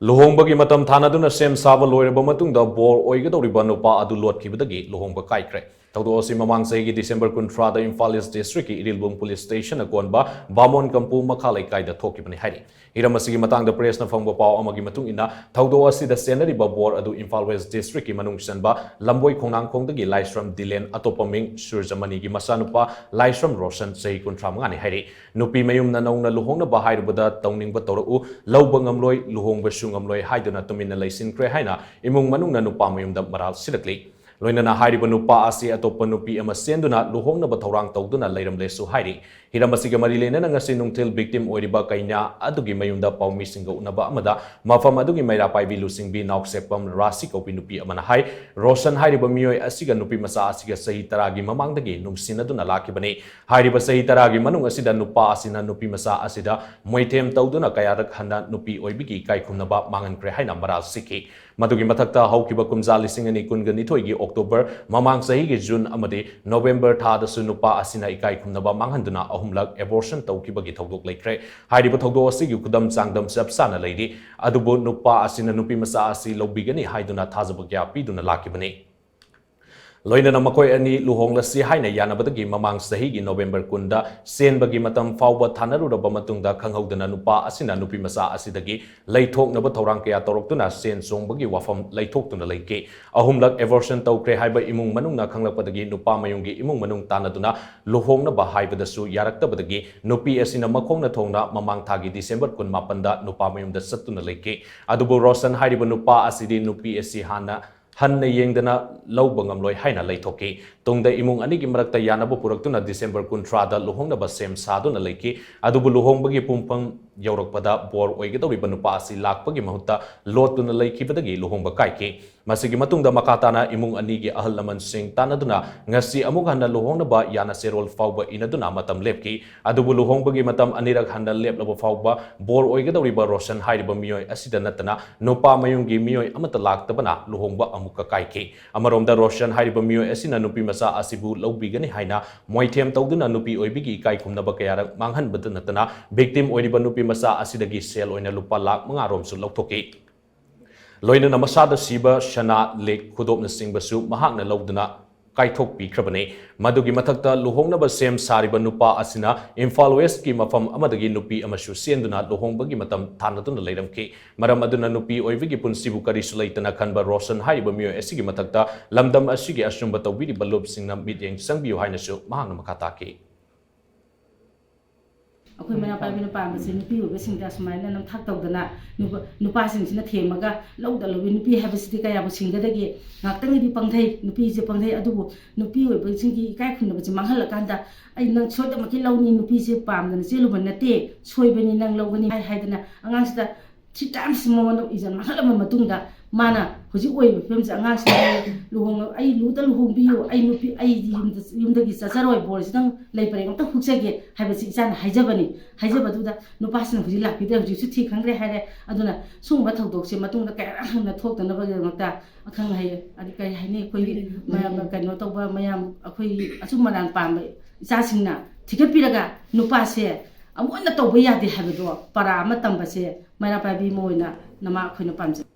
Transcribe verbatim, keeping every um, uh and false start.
ꯂꯨꯍꯣꯡꯕꯒꯤ ꯃꯇꯝ ꯊꯥꯅꯗꯨꯅ ꯁꯦꯝ ꯁꯥꯕ ꯂꯣꯏꯔꯕ ꯃꯇꯨꯡꯗ ꯕꯣꯔ ꯑꯣꯏꯒꯗꯧꯔꯤꯕ ꯅꯨꯄꯥ ꯑꯗꯨ ꯂꯣꯠꯈꯤꯕꯗꯒꯤ ꯂꯨꯍꯣꯡꯕ ꯀꯥꯏꯈ꯭ꯔꯦ꯫ ꯊꯧꯗꯣꯛ ꯑꯁꯤ ꯃꯃꯥꯡ ꯆꯍꯤꯒꯤ ꯗꯤꯁꯦꯝꯕꯔ ꯀꯨꯟꯊ꯭ꯔꯥꯗ ꯏꯝꯐꯥꯜ ꯏꯁ ꯗꯤꯁꯇ꯭ꯔꯤꯛꯀꯤ ꯏꯔꯤꯜꯕꯨꯝ ꯄꯨꯂꯤꯁ ꯁ꯭ꯇꯦꯁꯟꯅ ꯀꯣꯟꯕ ꯕꯥꯃꯣꯟ ꯀꯝꯄꯨ ꯃꯈꯥ ꯂꯩꯀꯥꯏꯗ ꯊꯣꯛꯈꯤꯕꯅꯤ ꯍꯥꯏꯔꯤ꯫ ꯍꯤꯔꯝ ꯑꯁꯤꯒꯤ ꯃꯇꯥꯡꯗ ꯄ꯭ꯔꯦꯁꯅ ꯐꯪꯕ ꯄꯥꯎ ꯑꯃꯒꯤ ꯃꯇꯨꯡ ꯏꯟꯅ, ꯊꯧꯗꯣꯛ ꯑꯁꯤꯗ ꯆꯦꯟꯅꯔꯤꯕ ꯕꯣꯔ ꯑꯗꯨ ꯏꯝꯐꯥꯜ ꯋꯦꯁ ꯗꯤꯁꯇ꯭ꯔꯤꯛꯀꯤ ꯃꯅꯨꯡ ꯆꯟꯕ ꯂꯝꯕꯣꯏ ꯈꯣꯡꯅꯥꯡꯈꯣꯡꯗꯒꯤ ꯂꯥꯏꯁ꯭ꯔꯝ ꯗꯤꯂꯦꯟ, ꯑꯇꯣꯞꯄ ꯃꯤꯡ ꯁꯨꯔꯖꯃꯅꯤꯒꯤ ꯃꯆꯥꯅꯨꯄꯥ ꯂꯥꯏꯁ꯭ꯔꯝ ꯔꯣꯁꯟ, ꯆꯍꯤ ꯀꯨꯟꯊ꯭ꯔꯥ ꯃꯉꯥꯅꯤ ꯍꯥꯏꯔꯤ꯫ ꯅꯨꯄꯤ ꯃꯌꯨꯝꯅ ꯅꯧꯅ ꯂꯨꯍꯣꯡꯅꯕ ꯍꯥꯏꯔꯨꯕꯗ ꯇꯧꯅꯤꯡꯕ ꯇꯧꯔꯛꯎ, ꯂꯧꯕ ꯉꯝꯂꯣꯏ, ꯂꯨꯍꯣꯡꯕꯁꯨ ꯉꯝꯂꯣꯏ ꯍꯥꯏꯗꯨꯅ ꯇꯨꯃꯤꯟꯅ ꯂꯩꯁꯤꯟꯈ꯭ꯔꯦ ꯍꯥꯏꯅ ꯏꯃꯨꯡ ꯃꯅꯨꯡꯅ ꯅꯨꯄꯥ ꯃꯌꯨꯝꯗ ꯃꯔꯥꯜ ꯁꯤꯔꯛꯂꯤ꯫ ꯂꯣꯏꯅꯅ ꯍꯥꯏꯔꯤꯕ ꯅꯨꯄꯥ ꯑꯁꯤ ꯑꯇꯣꯞꯄ ꯅꯨꯄꯤ ꯑꯃ ꯆꯦꯟꯗꯨꯅ ꯂꯨꯍꯣꯡꯅꯕ ꯊꯧꯔꯥꯡ ꯇꯧꯗꯨꯅ ꯂꯩꯔꯝꯂꯦꯁꯨ ꯍꯥꯏꯔꯤ꯫ ꯍꯤꯔꯝ ꯑꯁꯤꯒ ꯃꯔꯤ ꯂꯩꯅꯅ ꯉꯁꯤ ꯅꯨꯡꯊꯤꯜ victim ꯑꯣꯏꯔꯤꯕ ꯀꯩꯅꯥ ꯑꯗꯨꯒꯤ ꯃꯌꯨꯝꯗ ꯄꯥꯎꯃꯤꯁꯤꯡꯒ ꯎꯅꯕ ꯑꯃꯗ ꯃꯐꯝ ꯑꯗꯨꯒꯤ ꯃꯩꯔꯥ ꯄꯥꯏꯕꯤ ꯂꯨꯆꯤꯡꯕꯤ ꯅꯥꯎꯁꯦꯛꯄꯝ ꯔꯥꯁꯤ ꯀꯧꯕꯤ ꯅꯨꯄꯤ ꯑꯃꯅ ꯍꯥꯏ, ꯔꯣꯁꯟ ꯍꯥꯏꯔꯤꯕ ꯃꯤꯑꯣꯏ ꯑꯁꯤꯒ ꯅꯨꯄꯤ ꯃꯆꯥ ꯑꯁꯤꯒ ꯆꯍꯤ ꯇꯔꯥꯒꯤ ꯃꯃꯥꯡꯗꯒꯤ ꯅꯨꯡꯁꯤꯅꯗꯨꯅ ꯂꯥꯛꯈꯤꯕꯅꯤ꯫ ꯍꯥꯏꯔꯤꯕ ꯆꯍꯤ ꯇꯔꯥꯒꯤ ꯃꯅꯨꯡ ꯑꯁꯤꯗ ꯅꯨꯄꯥ ꯑꯁꯤꯅ ꯅꯨꯄꯤ ꯃꯆꯥ ꯑꯁꯤꯗ ꯃꯣꯏꯊꯦꯝ ꯇꯧꯗꯨꯅ ꯀꯌꯥꯔꯛ ꯍꯟꯅ ꯅꯨꯄꯤ ꯑꯣꯏꯕꯤꯒꯤ ꯏꯀꯥꯏ ꯈꯨꯝꯅꯕ ꯃꯥꯡꯍꯟꯈ꯭ꯔꯦ ꯍꯥꯏꯅ ꯃꯔꯥꯜ ꯁꯤꯈꯤ꯫ ꯃꯗꯨꯒꯤ ꯃꯊꯛꯇ ꯍꯧꯈꯤꯕ ꯀꯨꯝꯖꯥ ꯂꯤꯁꯤꯡ ꯑꯅꯤ ꯀꯨꯟꯒ ꯅꯤꯊꯣꯏꯒꯤ ꯑꯣꯛꯇꯣꯕꯔ, ꯃꯃꯥꯡ ꯆꯍꯤꯒꯤ ꯖꯨꯟ ꯑꯃꯗꯤ ꯅꯣꯕꯦꯝꯕꯔ ꯊꯥꯗꯁꯨ ꯅꯨꯄꯥ ꯑꯁꯤꯅ ꯏꯀꯥꯏ ꯈꯨꯝꯅꯕ ꯃꯥꯡꯍꯟꯗꯨꯅ ꯑꯍꯨꯝꯂꯛ abortion ꯇꯧꯈꯤꯕꯒꯤ ꯊꯧꯗꯣꯛ ꯂꯩꯈ꯭ꯔꯦ꯫ ꯍꯥꯏꯔꯤꯕ ꯊꯧꯗꯣꯛ ꯑꯁꯤꯒꯤ ꯈꯨꯗꯝ ꯆꯥꯡꯗꯝ ꯆꯞ ꯆꯥꯅ ꯂꯩꯔꯤ꯫ ꯑꯗꯨꯕꯨ ꯅꯨꯄꯥ ꯑꯁꯤꯅ ꯅꯨꯄꯤ ꯃꯆꯥ ꯑꯁꯤ ꯂꯧꯕꯤꯒꯅꯤ ꯍꯥꯏꯗꯨꯅ ꯊꯥꯖꯕ ꯀꯌꯥ ꯄꯤꯗꯨꯅ ꯂꯥꯛꯈꯤꯕꯅꯤ꯫ ꯂꯣꯏꯅꯅ ꯃꯈꯣꯏ ꯑꯅꯤ ꯂꯨꯍꯣꯡꯂꯁꯤ ꯍꯥꯏꯅ ꯌꯥꯅꯕꯗꯒꯤ ꯃꯃꯥꯡ ꯆꯍꯤꯒꯤ ꯅꯣꯕꯦꯝꯕꯔ ꯀꯨꯟꯗ ꯆꯦꯟꯕꯒꯤ ꯃꯇꯝ ꯐꯥꯎꯕ ꯊꯥꯅꯔꯨꯔꯕ ꯃꯇꯨꯡꯗ ꯈꯪꯍꯧꯗꯅ ꯅꯨꯄꯥ ꯑꯁꯤꯅ ꯅꯨꯄꯤ ꯃꯆꯥ ꯑꯁꯤꯗꯒꯤ ꯂꯩꯊꯣꯛꯅꯕ ꯊꯧꯔꯥꯡ ꯀꯌꯥ ꯇꯧꯔꯛꯇꯨꯅ ꯁꯦꯟ ꯆꯣꯡꯕꯒꯤ ꯋꯥꯐꯝ ꯂꯩꯊꯣꯛꯇꯨꯅ ꯂꯩꯈꯤ꯫ ꯑꯍꯨꯝꯂꯛ abortion ꯇꯧꯈ꯭ꯔꯦ ꯍꯥꯏꯕ ꯏꯃꯨꯡ ꯃꯅꯨꯡꯅ ꯈꯪꯂꯛꯄꯗꯒꯤ ꯅꯨꯄꯥ ꯃꯌꯨꯝꯒꯤ ꯏꯃꯨꯡ ꯃꯅꯨꯡ ꯇꯥꯟꯅꯗꯨꯅ ꯂꯨꯍꯣꯡꯅꯕ ꯍꯥꯏꯕꯗꯁꯨ ꯌꯥꯔꯛꯇꯕꯗꯒꯤ ꯅꯨꯄꯤ ꯑꯁꯤꯅ ꯃꯈꯣꯡꯅ ꯊꯣꯡꯅ ꯃꯃꯥꯡ ꯊꯥꯒꯤ ꯗꯤꯁꯦꯝꯕꯔ ꯀꯨꯟꯃꯥꯄꯟꯗ ꯅꯨꯄꯥ ꯃꯌꯨꯝꯗ ꯆꯠꯇꯨꯅ ꯂꯩꯈꯤ꯫ ꯑꯗꯨꯕꯨ ꯔꯣꯁꯟ ꯍꯥꯏꯔꯤꯕ ꯅꯨꯄꯥ ꯑꯁꯤꯗꯤ ꯅꯨꯄꯤ ꯑꯁꯤ ꯍꯥꯟꯅ ꯍꯟꯅ ꯌꯦꯡꯗꯅ ꯂꯧꯕ ꯉꯝꯂꯣꯏ ꯍꯥꯏꯅ ꯂꯩꯊꯣꯛꯈꯤ꯫ ꯇꯨꯡꯗ ꯏꯃꯨꯡ ꯑꯅꯤꯒꯤ ꯃꯔꯛꯇ ꯌꯥꯅꯕ ꯄꯨꯔꯛꯇꯨꯅ ꯗꯤꯁꯦꯝꯕꯔ ꯀꯨꯟꯊ꯭ꯔꯥꯗ ꯂꯨꯍꯣꯡꯅꯕ ꯁꯦꯝ ꯁꯥꯗꯨꯅ ꯂꯩꯈꯤ꯫ ꯑꯗꯨꯕꯨ ꯂꯨꯍꯣꯡꯕꯒꯤ ꯄꯨꯡꯐꯝ ꯌꯧꯔꯛꯄꯗ ꯕꯣꯔ ꯑꯣꯏꯒꯗꯧꯔꯤꯕ ꯅꯨꯄꯥ ꯑꯁꯤ ꯂꯥꯛꯄꯒꯤ ꯃꯍꯨꯠꯇ ꯂꯣꯠꯇꯨꯅ ꯂꯩꯈꯤꯕꯗꯒꯤ ꯂꯨꯍꯣꯡꯕ ꯀꯥꯏꯈꯤ꯫ ꯃꯁꯤꯒꯤ ꯃꯇꯨꯡꯗ ꯃꯈꯥ ꯇꯥꯅ ꯏꯃꯨꯡ ꯑꯅꯤꯒꯤ ꯑꯍꯜ ꯂꯃꯟꯁꯤꯡ ꯇꯥꯟꯅꯗꯨꯅ ꯉꯁꯤ ꯑꯃꯨꯛ ꯍꯟꯅ ꯂꯨꯍꯣꯡꯅꯕ ꯌꯥꯅ ꯆꯦꯔꯣꯜ ꯐꯥꯎꯕ ꯏꯅꯗꯨꯅ ꯃꯇꯝ ꯂꯦꯞꯈꯤ꯫ ꯑꯗꯨꯕꯨ ꯂꯨꯍꯣꯡꯕꯒꯤ ꯃꯇꯝ ꯑꯅꯤꯔꯛ ꯍꯟꯅ ꯂꯦꯞꯂꯕ ꯐꯥꯎꯕ ꯕꯣꯔ ꯑꯣꯏꯒꯗꯧꯔꯤꯕ ꯔꯣꯁꯟ ꯍꯥꯏꯔꯤꯕ ꯃꯤꯑꯣꯏ ꯑꯁꯤꯗ ꯅꯠꯇꯅ ꯅꯨꯄꯥ ꯃꯌꯨꯝꯒꯤ ꯃꯤꯑꯣꯏ ꯑꯃꯠꯇ ꯂꯥꯛꯇꯕꯅ ꯂꯨꯍꯣꯡꯕ ꯑꯃꯨꯛꯀ ꯀꯥꯏꯈꯤ꯫ ꯑꯃꯔꯣꯝꯗ ꯔꯣꯁꯟ ꯍꯥꯏꯔꯤꯕ ꯃꯤꯑꯣꯏ ꯑꯁꯤꯅ ꯅꯨꯄꯤ ꯃꯆꯥ ꯑꯁꯤꯕꯨ ꯂꯧꯕꯤꯒꯅꯤ ꯍꯥꯏꯅ ꯃꯣꯏꯊꯦꯝ ꯇꯧꯗꯨꯅ ꯅꯨꯄꯤ ꯑꯣꯏꯕꯤꯒꯤ ꯏꯀꯥꯏ ꯈꯨꯝꯅꯕ ꯀꯌꯥꯔꯛ ꯃꯥꯡꯍꯟꯕꯗ ꯅꯠꯇꯅ victim ꯑꯣꯏꯔꯤꯕ ꯅꯨꯄꯤ ꯃꯆꯥ ꯑꯁꯤꯗꯒꯤ ꯁꯦꯜ ꯑꯣꯏꯅ ꯂꯨꯄꯥ ꯂꯥꯈ ꯃꯉꯥ ꯔꯣꯝꯁꯨ ꯂꯧꯊꯣꯛꯈꯤ꯫ ꯂꯣꯏꯅꯅ ꯃꯁꯥꯗ ꯁꯤꯕ ꯁꯅꯥ, ꯂꯤꯛ, ꯈꯨꯗꯣꯞꯅꯆꯤꯡꯕꯁꯨ ꯃꯍꯥꯛꯅ ꯂꯧꯗꯨꯅ ꯀꯥꯏꯊꯣꯛꯄꯤꯈ꯭ꯔꯕꯅꯤ꯫ ꯃꯗꯨꯒꯤ ꯃꯊꯛꯇ, ꯂꯨꯍꯣꯡꯅꯕ ꯁꯦꯝ ꯁꯥꯔꯤꯕ ꯅꯨꯄꯥ ꯑꯁꯤꯅ ꯏꯝꯐꯥꯜ ꯋꯦꯁꯀꯤ ꯃꯐꯝ ꯑꯃꯗꯒꯤ ꯅꯨꯄꯤ ꯑꯃꯁꯨ ꯆꯦꯟꯗꯨꯅ ꯂꯨꯍꯣꯡꯕꯒꯤ ꯃꯇꯝ ꯊꯥꯅꯗꯨꯅ ꯂꯩꯔꯝꯈꯤ꯫ ꯃꯔꯝ ꯑꯗꯨꯅ ꯅꯨꯄꯤ ꯑꯣꯏꯕꯒꯤ ꯄꯨꯟꯁꯤꯕꯨ ꯀꯔꯤꯁꯨ ꯂꯩꯇꯅ ꯈꯟꯕ ꯔꯣꯁꯟ ꯍꯥꯏꯔꯤꯕ ꯃꯤꯑꯣꯏ ꯑꯁꯤꯒꯤ ꯃꯊꯛꯇ ꯂꯝꯗꯝ ꯑꯁꯤꯒꯤ ꯑꯆꯨꯝꯕ ꯇꯧꯕꯤꯔꯤꯕ ꯂꯨꯞꯁꯤꯡꯅ ꯃꯤꯠꯌꯦꯡ ꯆꯪꯕꯤꯌꯨ ꯍꯥꯏꯅꯁꯨ ꯃꯍꯥꯛꯅ ꯃꯈꯥ ꯇꯥꯈꯤ꯫ ꯑꯩꯈꯣꯏ ꯃꯩꯔꯥ ꯄꯥꯏꯕꯤꯅ ꯄꯥꯝꯕꯁꯦ, ꯅꯨꯄꯤ ꯑꯣꯏꯕꯁꯤꯡꯗ ꯑꯁꯨꯃꯥꯏꯅ ꯅꯝꯊꯥꯛ ꯇꯧꯗꯅ ꯅꯨꯄꯥ-, ꯅꯨꯄꯥꯁꯤꯡꯁꯤꯅ ꯊꯦꯝꯃꯒ ꯂꯧꯗ ꯂꯧꯏ꯫ ꯅꯨꯄꯤ ꯍꯥꯏꯕꯁꯤꯗꯤ ꯀꯌꯥꯕꯨ ꯁꯤꯡꯒꯗꯒꯦ? ꯉꯥꯛꯇꯪꯒꯤꯗꯤ ꯄꯪꯊꯩ, ꯅꯨꯄꯤꯁꯦ ꯄꯪꯊꯩ, ꯑꯗꯨꯕꯨ ꯅꯨꯄꯤ ꯑꯣꯏꯕꯁꯤꯡꯒꯤ ꯏꯀꯥꯏ ꯈꯨꯝꯅꯕꯁꯦ ꯃꯥꯡꯍꯜꯂꯀꯥꯟꯗ, "ꯑꯩ ꯅꯪ ꯁꯣꯏꯗꯅꯃꯛꯀꯤ ꯂꯧꯅꯤ, ꯅꯨꯄꯤꯁꯦ ꯄꯥꯝꯗꯅ ꯆꯦꯜꯂꯨꯕ ꯅꯠꯇꯦ, ꯁꯣꯏꯕꯅꯤ, ꯅꯪ ꯂꯧꯒꯅꯤ" ꯍꯥꯏ ꯍꯥꯏꯗꯅ ꯑꯉꯥꯡꯁꯤꯗ three times ꯃꯉꯣꯟꯗ ꯏꯖꯠ ꯃꯥꯡꯍꯜꯂꯕ ꯃꯇꯨꯡꯗ, ꯃꯥꯅ ꯍꯧꯖꯤꯛ ꯑꯣꯏꯔꯤꯕ ꯐꯤꯕꯝꯁꯦ, ꯑꯉꯥꯡꯁꯤꯡ ꯂꯨꯍꯣꯡ-, "ꯑꯩ ꯂꯨꯗ ꯂꯨꯍꯣꯡꯕꯤꯌꯨ, ꯑꯩ ꯅꯨꯄꯤ, ꯑꯩꯗꯤ ꯌꯨꯝꯗ, ꯌꯨꯝꯗꯒꯤ ꯆꯠꯆꯔꯣꯏ, ꯕꯣꯔꯁꯤꯗꯪ ꯂꯩ ꯄꯔꯦꯡ ꯑꯝꯇ ꯍꯨꯛꯆꯒꯦ" ꯍꯥꯏꯕꯁꯤ ꯏꯆꯥꯅ ꯍꯥꯏꯖꯕꯅꯤ꯫ ꯍꯥꯏꯖꯕꯗꯨꯗ ꯅꯨꯄꯥꯁꯤꯅ ꯍꯧꯖꯤꯛ ꯂꯥꯛꯄꯤꯗ꯭ꯔꯦ, ꯍꯧꯖꯤꯛꯁꯨ ꯊꯤ ꯈꯪꯗ꯭ꯔꯦ ꯍꯥꯏꯔꯦ꯫ ꯑꯗꯨꯅ ꯁꯤꯒꯨꯝꯕ ꯊꯧꯗꯣꯛꯁꯦ ꯃꯇꯨꯡꯗ ꯀꯌꯥ ꯍꯟꯅ ꯊꯣꯛꯇꯅꯕꯒꯤꯗꯃꯛꯇ ꯑꯈꯪ ꯑꯍꯩ, ꯑꯗꯤ ꯀꯔꯤ ꯍꯥꯏꯅꯤ, ꯑꯩꯈꯣꯏꯒꯤ ꯃꯌꯥꯝ ꯀꯩꯅꯣ ꯇꯧꯕ ꯃꯌꯥꯝ, ꯑꯩꯈꯣꯏꯒꯤ ꯑꯆꯨꯝ ꯑꯔꯥꯟ ꯄꯥꯝꯕ ꯏꯆꯥꯁꯤꯡꯅ ꯊꯤꯒꯠꯄꯤꯔꯒ ꯅꯨꯄꯥꯁꯦ ꯑꯃꯨꯛ ꯍꯟꯅ ꯇꯧꯕ ꯌꯥꯗꯦ ꯍꯥꯏꯕꯗꯣ ꯄꯔꯥ ꯑꯃ ꯇꯝꯕꯁꯦ ꯃꯩꯔꯥ ꯄꯥꯏꯕꯤ ꯑꯃ ꯑꯣꯏꯅ ꯅꯃꯥ ꯑꯩꯈꯣꯏꯅ ꯄꯥꯝꯖꯩ꯫